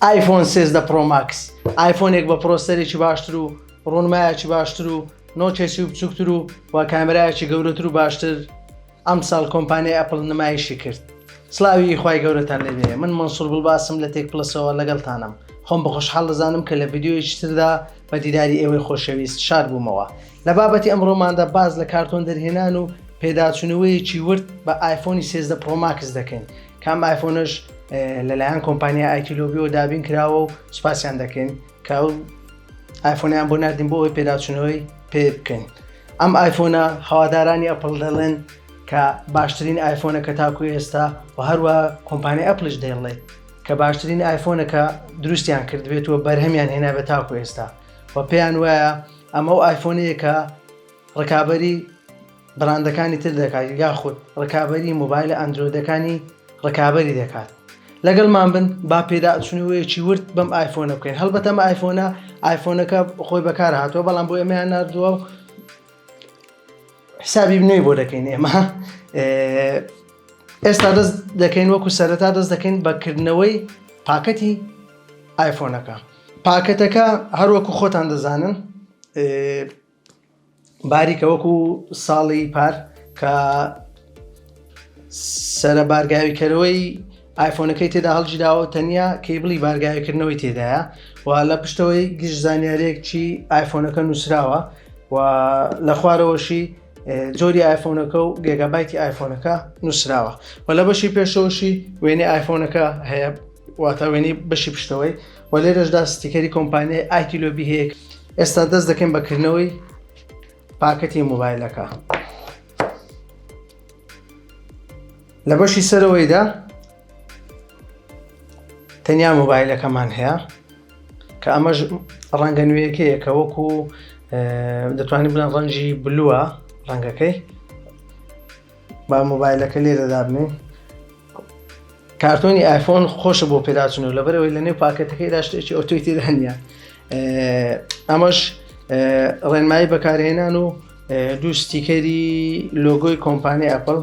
ئایفۆن 13 پرۆ ماکس، ئایفۆنێک بە پرۆسەرێکی باشتر و ڕوونمایەکی باشتر و notch ێکی بچووکتر و و کامێرایەکی گەورەتر و باشتر ئەمساڵ کۆمپانیای ئەپڵ نمایشی کرد. سڵاوی خوای گەورەتان لێبێ من مەنسوور بڵباسم لە تێک پڵەسەوە لەگەڵتانم خۆم بە خۆشحاڵ دەزانم کە لە ڤیدیۆیەکی تردا بە دیداری ئێوەی خۆشەویست شاد بوومەوە لە بابەتی ئەمڕۆماندا باس لە کارتۆن دەرهێنان و پێداچوونەوەیەکی ورد بە ئایفۆنی 13 پرۆ ماکس دەکەین کە ئەم ئایفۆنەش لەلایەن کۆمپانیا ئایتی لۆبیەوە دابین کراوە و سوپاسیان دەکەین کە ئەو ئایفۆنیان بۆ ناردین بۆ ئەوەی پێداچوونەوەی پێ بکەین. ئەم ئایفۆنە هەوادارانی ئەپڵ دەڵێن کە باشترین ئایفۆنە کە تاکو ئێستا و هەروە کۆمپانیای ئەپڵیش دەیڵێت کە باشترین ئایفۆنە کە دروستیان کردبێت و بەرهەمیان هێنابێت تاکو ئێستا و پێیان وایە ئەمە و ئایفۆنەیە کە ڕکابەری بڕاندەکانی تر دەکات یاخود ڕکابەری مۆبایلە ئەندرۆیدەکانی ڕکابەری دەکات. لەگەڵمان بن با پێداچوونەوەیەکی ورد بەم ئایفۆنە بکەین. هەڵبەتە ئەم ئایفۆنە ئایفۆنەکە خۆی بەکار هاتووە بەڵام بۆ ئێمەیان ناردووە و حسابی نوێی بۆ دەکەین ئێمە ئێستا دەست دەکەین وەکو سەرەتا دەست دەکەین بە کردنەوەی پاکەتی ئایفۆنەکە. پاکەتەکە هەروەکو خۆتان دەزانن باریکە وەکو ساڵی پار کە سەرە بارگاویکەرەوەی ئایفۆنەکەی تێدا هەڵگیراوە تەنیا cable ی بارگاویکردنەوەی تێدایە و لە پشتەوەی گشت زانیارێک چی ئایفۆنەکە نووسراوە و لە خوارەوەشی جۆری ئایفۆنەکە و گێگابایتی ئایفۆنەکە نووسراوە و لە بەشی پێشەوەشی وێنەی ئایفۆنەکە هەیە واتە وێنەی بەشی پشتەوەی و لێرەشدا ستیکەری کۆمپانیای ئایتی لۆبی هەیە ئێستا دەست دەکەین بە کردنەوەی پاکەتی مۆبایلەکە لە بەشی سەرەوەیدا تەنیا مۆبایلەکەمان هەیە کە ئەمەش ڕەنگە نوێیەکەیە کە وەکو دەتوانین بڵێن ڕەنگی blue ە ڕەنگەکەی با مۆبایلەکە لێرە دابنێین کارتۆنی ئایفۆن خۆشە بۆ پێداچنەوە لەبەرەوەی لە نێو پاکەتەکەیدا شتێکی ئەوتۆی تێدا نییە ئەمەش ڕێنمایی بەکارهێنان و دوو ستیکەری لۆگۆی کۆمپانی ئەپل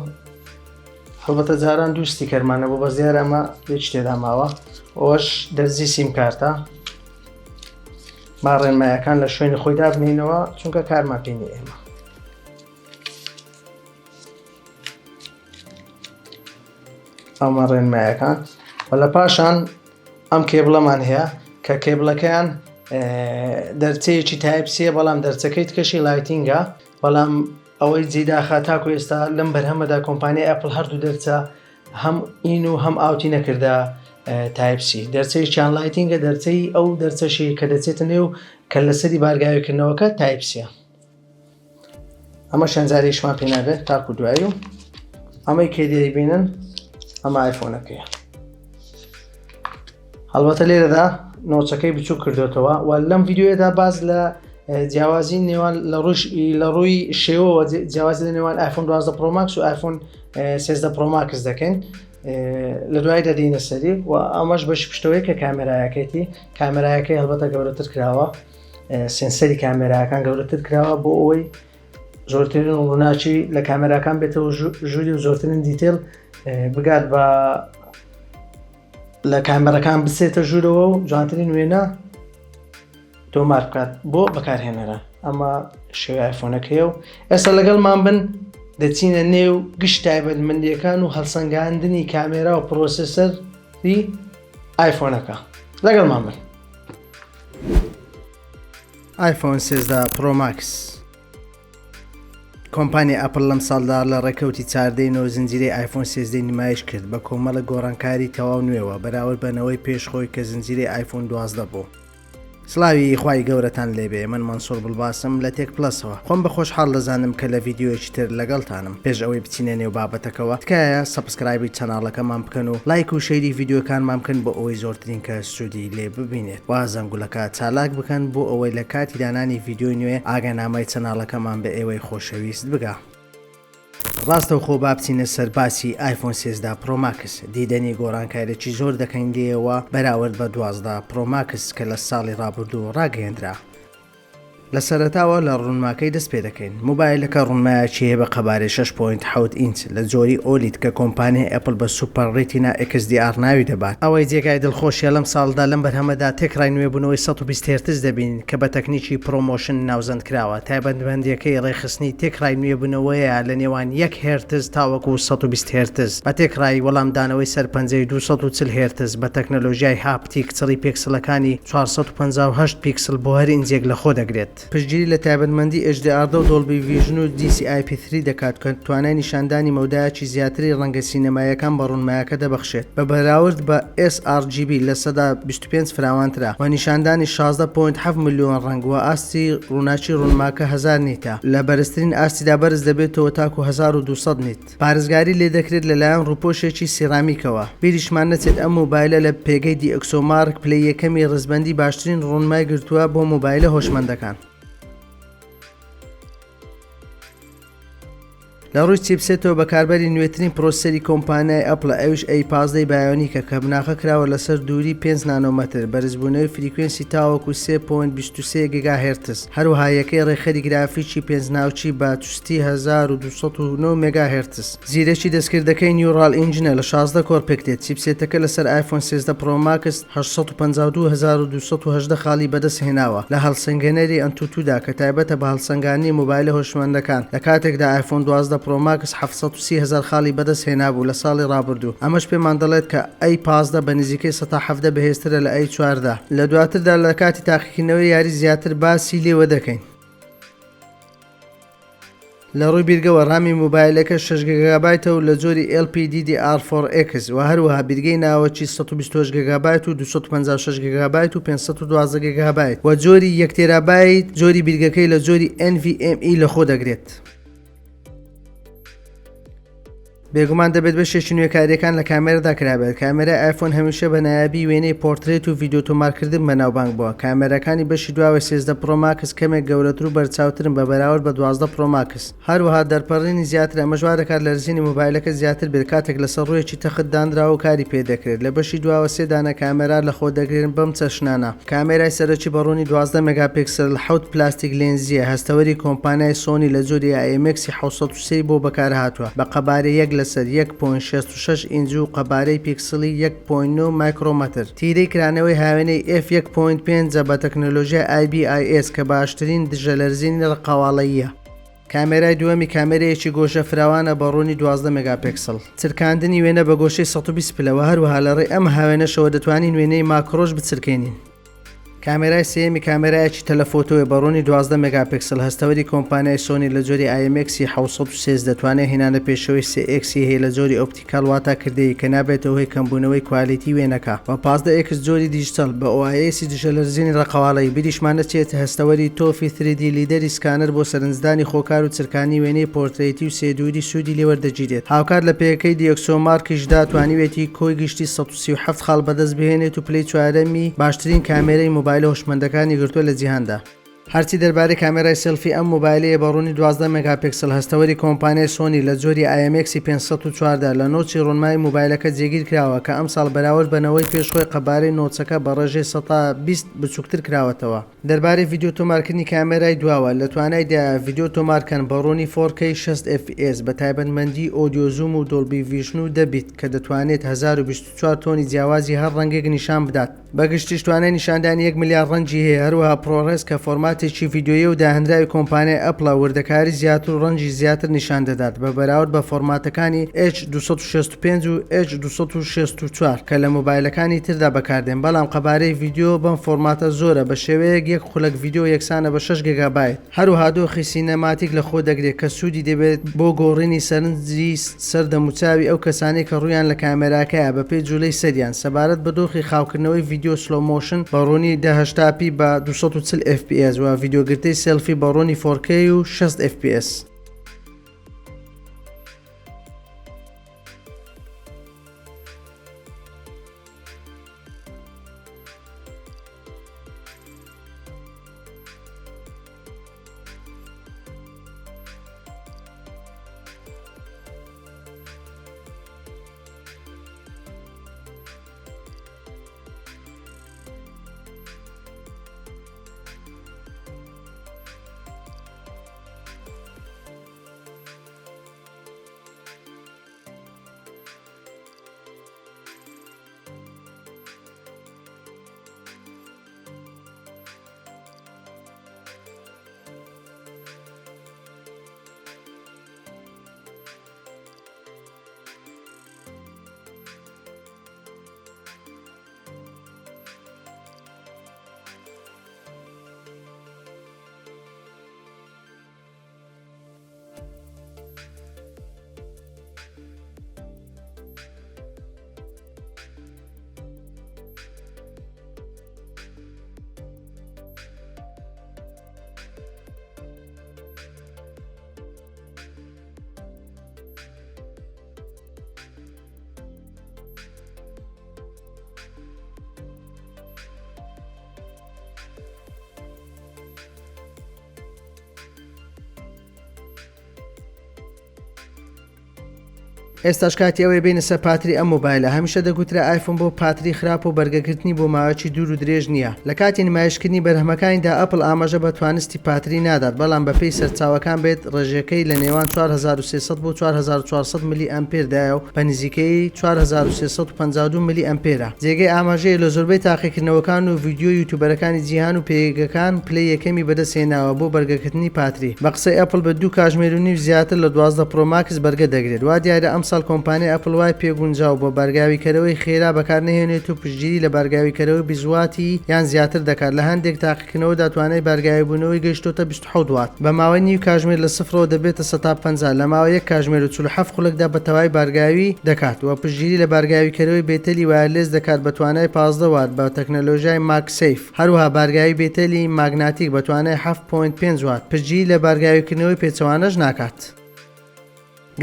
هەڵبەتە جاران دوو ستیکەرمانە بۆ بەس دیارە ئەمە هیچ تێدا ماوە ئەوەش دەرزی سیم کارتە با ڕێنمایەکان لە شوێنی خۆی دابنینەوە چونکە کارمان پێ نییە ئێمە ئەمە ڕێنمایەکان و لە پاشان ئەم cable ەمان هەیە کە cable ەکەیان دەرچەیەکی type C یە بەڵام دەرچەکەی تکەشی Lightning ە بەڵام ئەوەی جێداخە تاکو ئێستا لەم بەرهەمەدا کۆمپانیای ئەپل هەردوو دەرچە هەم in و هەم out ی نەکردە type C دەرچەیەکیان Lightning ە دەرچەی ئەو دەرچەشی کە دەچێتە نێو کە لەسەری بارگاویکردنەوەکە type C یە ئەمە چەند جارێکیشمان پێ نابێت تاکو دوایی و ئەمەی کێ دەیبینن ئەمە ئایفۆنەکەیە هەڵبەتە لێرەدا notch ەکەی بچوک کردوێتەوە و لەم ڤیددیوەدا باز لە جیاوازی نێوان لە ڕوش لە ڕووی شێوەوە جیاوازی لە نێوان ئایفۆن 12 پرۆماکس و ئایفۆن 13 پرۆماکس دەکەین لە دوای دەدینە سەری و ئەمەش بەش پشتەوەی کە کامێرایەکەیتی کامێرایەکەی هەڵبەتە گەورەتر کراوە sensor ی کامێراکان گەورەتر کراوە بۆ ئەوەی زۆرترین ڕووناکی لە کامێراکان بێتەوە ژووری و زۆرترین detail بگات بە لە کامێراکان بچێتە ژوورەوە و جوانترین وێنە تۆمار بکات بۆ بەکارهێنەرە ئەمە شێوەی ئایفۆنەکەیە و ئێستا لەگەڵمان بن دەچینە نێو گشت تایبەتمەندیەکان و هەڵسەنگاندنی کامێرا و processor ی ئایفۆنەکە لەگەڵمان بن. ئایفۆن 13 پرۆ ماکس کۆمپانیای ئەپڵ لەم ساڵدا لە ڕێکەوتی چاردەی نۆ زنجیرەی ئایفۆن سێزدەی نمایش کرد بە کۆمەڵێک گۆڕانکاری تەواو نوێوە بەراورد بە نەوەی پێش خۆی کە زنجیرەی ئایفۆن 12 بوو. سڵاوی خوای گەورەتان لێبێ من مەنسوڕ بڵباسم لە تێک پڵەسەوە خۆم بە خۆشحاڵ دەزانم کە لە ڤیدیۆیەکی تر لەگەڵتانم پێش ئەوەی بچینە نێو بابەتەکەوە تکایە subscribe ی channel ەکەمان بکەن و لایک و share ی ڤیدیۆکانمان بکەن بۆ ئەوەی زۆرترین کەس سوودی لێ ببینێت و زەنگولەکە چالاک بکەن بۆ ئەوەی لە کاتی دانانی ڤیدیۆی نوێ ئاگانامەی channel ەکەمان بە ئێوەی خۆشەویست بگا. ڕاستەوخۆ با بچینە سەر باسی ئایفۆن 13 پرۆ ماکس، دیدەنی گۆڕانکاریی زۆر دەکەین لێیەوە بەراورد بە 12 پرۆ ماکس کە لە ساڵی ڕابردوو ڕاگەیەندرا. لە سەرەتاوە لە ڕوونماکەی دەست پێ دەکەین. مۆبایلەکە ڕوونمایەکی هەیە بە قەبارەی شەش point حەوت ئینچ لە جۆری OLED کە کۆمپانیای ئەپڵ بە Super Retina XDR ناوی دەبات. ئەوەی جێگای دڵخۆشیە لەم ساڵدا لەم بەرهەمەدا تێکڕای نوێبوونەوەی 120 هێرتز دەبینین کە بە تەکنیکی ProMotion ناوزەند کراوە. تایبەتمەندیەکەی ڕێکخستنی تێکڕای نوێبوونەوەیە لە نێوان یەک هێرتز تاوەکو 120 هێرتز بە تێکڕای وەڵامدانەوەی سەر پەنجەی 240 هێرتز بە تەکنەلۆژیای haptic چڕی پێکسڵەکانی 458 پیکسڵ بۆ هەر ئینجێک لەخۆ دەگرێت. پشتگیری لە تایبەتمەندی HDR دە و Dolby Vision و DCI-P3 دەکات کە توانای نیشاندانی مەودایەکی زیاتری ڕەنگە سینەماییەکان بە ڕوونمایەکە دەبەخشێت بە بەراورد بە sRGB 25% فراوانترە و نیشاندانی 16.7 ملیۆن ڕەنگ و ئاستی ڕووناکی ڕوونماکە 1000 nit ە لە بەرزترین ئاستیدا بەرز دەبێتەوە تاکو 1200 nit. پارێزگاری لێدەکرێت لەلایەن ڕووپۆشێکی سیرامیکەوە. بیریشمان نەچێت ئەم مۆبایلە لە پێگەی DxOMark پلەی یەکەمی ڕیزبەندی باشترین ڕوونمای گرتووە بۆ مۆبایلە هۆشمەندەکان. لە ڕووی chipset ەوە بەکاربەری نوێترین processor ی کۆمپانیای ئەپڵە ئەویش A 15 Bionic ە کە بناغە کراوە لەسەر دووری 5 نانۆمەتر بەرزبوونەوەی frequency تاوەکو 3.23 گیگاهێرتز هەروەها یەکەی ڕێکخەری گرافیکی پێنج ناوچی بە چوستی 1209 مێگاهێرتز. زیرەکی دەستکردەکەی Neural Engine ە لە 16 core پێکدێت، chipset ەکە لەسەر ئایفۆن 13 Pro Max 852218 خاڵی بەدەستهێناوە لە هەڵسەنگێنەری AnTuTu دا کە تایبەتە بە هەڵسەنگاندنی مۆبایلە هۆشمەندەکان، لە کاتێکدا ئایفۆن 12 Pro Max 730 هەزار خاڵی بەدەستهێنابوو لە ساڵی ڕابردوو، ئەمەش پێمان دەڵێت کە A 15 بە نزیکەی 17% بەهێزترە لە A 14. لە دواتردا لە کاتی تاقیکردنەوەی یاری زیاتر باسی لێوە دەکەین. لە ڕووی بیرگەوە RAM ی مۆبایلەکە 6 گێگابایتە و لە جۆری LPDDR4X و هەروەها بیرگەی ناوەکی 128 گێگابایت و 256 گێگابایت و 512 گێگابایت و جۆری 1 تێرابایت جۆری بیرگەکەی لە جۆری NVMe لەخۆ دەگرێت. بێگومان دەبێت بەشێکی نوێکارییەکان لە کامێرەدا کرابێت، کامێرای ئایفۆن هەمیشە بە نایابی وێنەی پۆرترێت و ڤیدیۆ تۆمارکردن بەناوبانگ بووە، کامێراکانی بەشی دواوەی 13 Pro Max کەمێک گەورەتر و بەرچاوترن بە بەراورد بە 12 Pro Max، هەروەها دەرپەڕینی زیاترە، ئەمەش وا دەکات لەرزینی مۆبایلەکە زیاتر بێت کاتێک لەسەر ڕوویەکی تەخت دانراوە و کاری پێدەکرێت، لە بەشی دواوە سێ دانە کامێرا لەخۆدەگرن بەم چەشنانە. کامێرای سەرەکی بە ڕوونی 12 مێگاپیکسل حەوت پلاستیک لێنزییە، هەستەوەری کۆمپانیای سۆنی لە جۆری IMX 703 ی بۆ بەکارهاتووە، بە قەبارەی یەک لەسەر یەک point 66 ئینج و قەبارەی پیکسڵی یەک point نۆ مایکرۆمەتر. تیرەی کرانەوەی هاوێنەی F یەک point پێنج ە بە تەکنەلۆژیای IBIS کە باشترین دژە لەرزینی ڕەققەواڵەییە. کامێرای دووەمی کامێرەیەکی گۆشە فراوانە بە ڕوونی 12 مێگاپێکسڵ. چرکاندنی وێنە بە گۆشەی 120 پلە وە هەروەها لە ڕێی ئەم هاوێنەشەوە دەتوانین وێنەی ماکرۆش بچرکێنین. کامێرای سێیەمی کامێرایەکی telephoto یە بە ڕوونی 12 مێگاپێکسڵ هەستەوەری کۆمپانیای سۆنی لە جۆری IMX 713 توانای هێنانە پێشەوەی سێ X ی هەیە لە جۆری optical واتا کردەیی کە نابێتە هۆی کەمبوونەوەی quality وێنەکە و 15 X جۆری دیجیتەڵ بە OIS ی دژەلەرزینی ڕەقەواڵەیی بیریشمان نەچێت هەستەوەری ToF ی 3D لیدەری scanner بۆ سەرنجدانی خۆکار و چرکانی وێنەی پۆرترەیتی و سێ دووری سوودی لێوەردەگیرێت هاوکات لە پێگەکەی DxOMark یشدا توانیوێتی کۆی گشتی 137 خاڵ بەدەست بهێنێت و پلەی چوارەمی باشترین کامێرەی مۆبایلە هۆشمەندەکانی گرتووە لە جیهاندا. هەرچی دەربارەی کامێرای سێڵفی ئەم مۆبایلەیە بە ڕوونی 12 مێگاپێکسڵ هەستەوەری کۆمپانیای سۆنی لە جۆری IMX 514 لە notch ی ڕوونمای مۆبایلەکە جێگیر کراوە کە ئەمساڵ بەراورد بە نەوەی پێش خۆی قەبارەی notch ەکە بە ڕێژەی 20% بچووکتر کراوەتەوە. دەربارەی ڤیدیۆ تۆمارکردنی کامێرای دواوە، لە توانایدایە ڤیدیۆ تۆمارکەن بە ڕوونی 4K 60 FPS بە تایبەتمەندی Audio Zoom و Dolby Vision و دە bit کە دەتوانێت 1024 tone ی جیاوازی هەر ڕەنگێک نیشان بدات. بە گشتیش توانای نیشاندانی یەک ملیار ڕەنگی هەیە، هەروەها ProRes کە فۆرماتێکی ڤیدیۆیی و داهێنراوی کۆمپانیای ئەپڵە وردەکاری زیاتر و ڕەنگی زیاتر نیشان دەدات بە بەراورد بە فۆرماتەکانی H265 و H264 کە لە مۆبایلەکانی تردا بەکاردێن، بەڵام قەبارەی ڤیدیۆ بەم فۆرماتە زۆرە بە شێوەیەک یەک خولەک ڤیدیۆ یەکسانە بە شەش گێگابایت. هەروەها دۆخی cinematic لەخۆدەگرێت کە سوودی دەبێت بۆ گۆڕینی سەرنجی سەر دەموچاوی ئەو کەسانەی کە ڕوویان لە کامێراکەیە بەپێی جوڵەی سەریان. سەبارەت بە دۆخی خاوکردنەوەی ڤیدیۆ slow motion بە ڕوونی 1080 p بە 240 FPS و ڤیدیۆگرتەی سێڵفی بە ڕوونی 4K و 60 FPS. ئێستاش کاتی ئەوەیە بێینە سەر پاتری ئەم مۆبایلە، هەمیشە دەگوترا ئایفۆن بۆ پاتری خراپە و بەرگەگرتنی بۆ ماوەیەکی دوور و درێژ نییە. لە کاتی نمایشکردنی بەرهەمەکانیدا ئەپڵ ئاماژە بە توانستی پاتری نادات، بەڵام بەپێی سەرچاوەکان بێت ڕێژەکەی لە نێوان 4300 بۆ 4400 ملی ئەمپێر دایە و بە نزیکەیی 4352 ملی ئەمپێرە. جێگەی ئاماژەیە لە زۆربەی تاقیکردنەوەکان و ڤیدیۆ یوتوبەرەکانی جیهان و پێگەکان پلەی یەکەمی بەدەستهێناوە بۆ بەرگەگرتنی پاتری. بە قسەی ئەپڵ بە دوو کاژمێر و نیو زیاتر لە 12 پرۆ ماکس بەرگە دەگرێت. وا دیارە ئەمساڵ کۆمپانیای ئەپڵ وای پێ گونجاو بووە بارگاویکەرەوەی خێرا بەکارنەهێنێت و پشتگیری لە بارگاویکەرەوەی 20 واتی یان زیاتر دەکات، لە هەندێک تاقیکردنەوەدا توانای بارگاویبوونەوەی گەیشتۆتە 27 وات. بە ماوەی نیو کاژمێر لە سفرەوە دەبێتە 50%، لە ماوەی یەک کاژمێر و 47 خولەکدا بە تەواوی بارگاوی دەکات و پشتگیری لە بارگاویکەرەوەی بێتەلی wireless دەکات بە توانای 15 وات بە تەکنەلۆژیای MagSafe. هەروەها بارگاوی بێتەلی magnetic بە توانای 7.5 وات پشتگیری لە بارگاویکردنەوەی پێچەوانەش ناکات.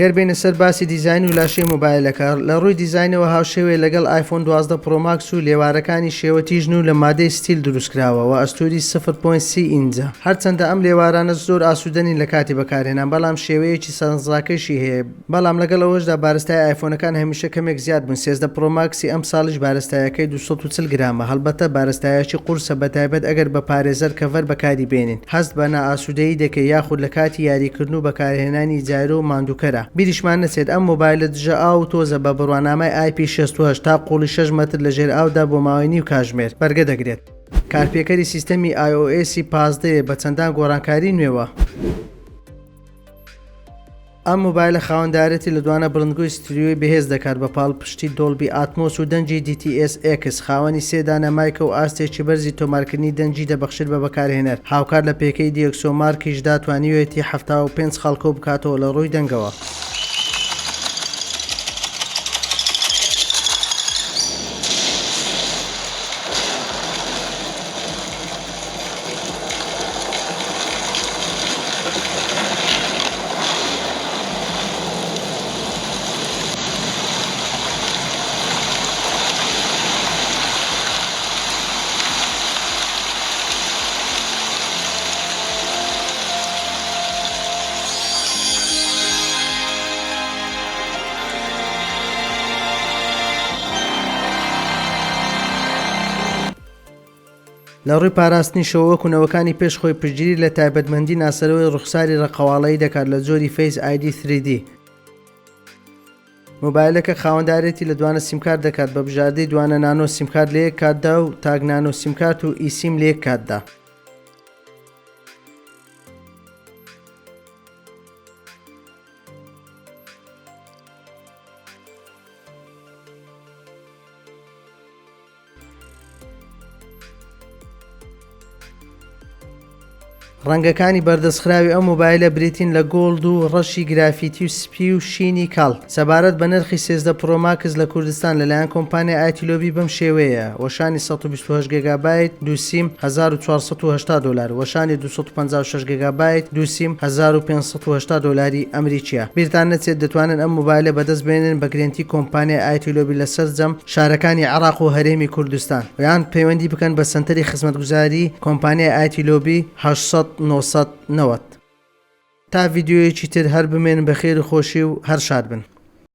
گەر بێینە سەر باسی دیزاین و لاشەی مۆبایلەکە، لە ڕووی دیزاینەوە هاوشێوەیە لەگەڵ ئایفۆن 12 پرۆ ماکس و لێوارەکانی شێوە تیژن و لە مادەی ستیل دروستکراوە و ئەستووری سفر point سی ئینجە. هەرچەندە ئەم لێوارانە زۆر ئاسوودە نین لە کاتی بەکارهێنان، بەڵام شێوەیەکی سەرنجڕاکێشی هەیە، بەڵام لەگەڵ ئەوەشدا بارستای ئایفۆنەکان هەمیشە کەمێک زیاد بوون، 13 پرۆ ماکسی ئەمساڵیش بارستایەکەی 240 گرامە، هەڵبەتە بارستایەکی قورسە بەتایبەت ئەگەر بە پارێزەر cover بەکاری بێنین. هەست بە نائاسوودەیی دەکەی یاخود لە کاتی یاریکردن و بەکارهێنانی gyro ماندووکەرە. بیریشمان نەچێت ئەم مۆبایلە دژە ئاو و تۆزە بە بڕوانامەی IP 68 تا قوڵی شەش مەتر لە ژێر ئاودا بۆ ماوەی نیو کاژمێر بەرگە دەگرێت. کارپێکەری سیستەمی iOS ی 15 یە بە چەندان گۆڕانکاری نوێوە. ئەم مۆبایلە خاوەندارێتی لە دوانە بڵندگۆی ستریۆی بەهێز دەکات بە پاڵپشتی Dolby Atmos و دەنگی DTS-X، خاوەنی سێ دانە مایکە و ئاستێکی بەرزی تۆمارکردنی دەنگی دەبەخشێت بە بەکارهێنەر، هاوکات لە پێکەی DxOMark یشدا توانیویەتی 75 خاڵ کۆبکاتەوە لە ڕووی دەنگەوە. لە ڕووی پاراستنیشەوە وەکو نەوەکانی پێش خۆی پشتگیری لە تایبەتمەندی ناسەرەوەی ڕوخساری ڕەقەواڵەیی دەکات لە جۆری Face ID 3D. مۆبایلەکە خاوەندارێتی لە دوانە سیمکارت دەکات بە بژاردەی دوانە نانۆ سیمکارت لە یەک کاتدا و تاک نانۆ سیمکارت و eSIM لە یەک کاتدا. ڕەنگەکانی بەردەستخراوی ئەم مۆبایلە بریتین لە gold و ڕەشی گرافیتی و سپی و شینی کاڵ. سەبارەت بە نرخی 13 پرۆ ماکس لە کوردستان لەلایەن کۆمپانیای ئایتی لۆبی بەم شێوەیەیە، وەشانی 128 گێگابایت، دوو سیم، 1480 دۆلار، وەشانی 256 گێگابایت، دوو سیم، 1580 دۆلاری ئەمریکییە. بیرتان نەچێت دەتوانن ئەم مۆبایلە بەدەست بێنن بە گرێنتی کۆمپانیای ئایتی لۆبی لە سەرجەم شارەکانی عێراق و هەرێمی کوردستان یان پەیوەندی بکەن بە سەنتەری خزمەتگوزاری کۆمپانیای ئایتی لۆبی 800 990. تا ڤیدیۆیەکی تر هەر بمێنن بە خێر و خۆشی و هەر شاد بن.